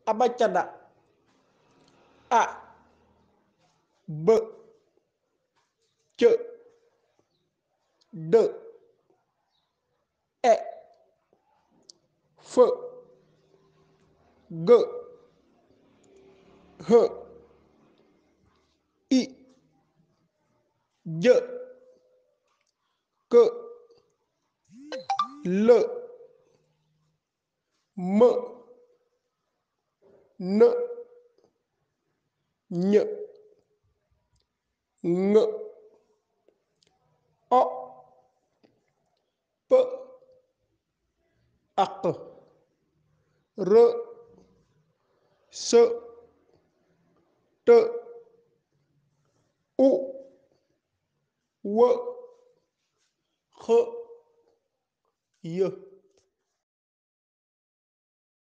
abacada a b c d e f g h i j k l m n ñ ŋ o p aq r s t u w x y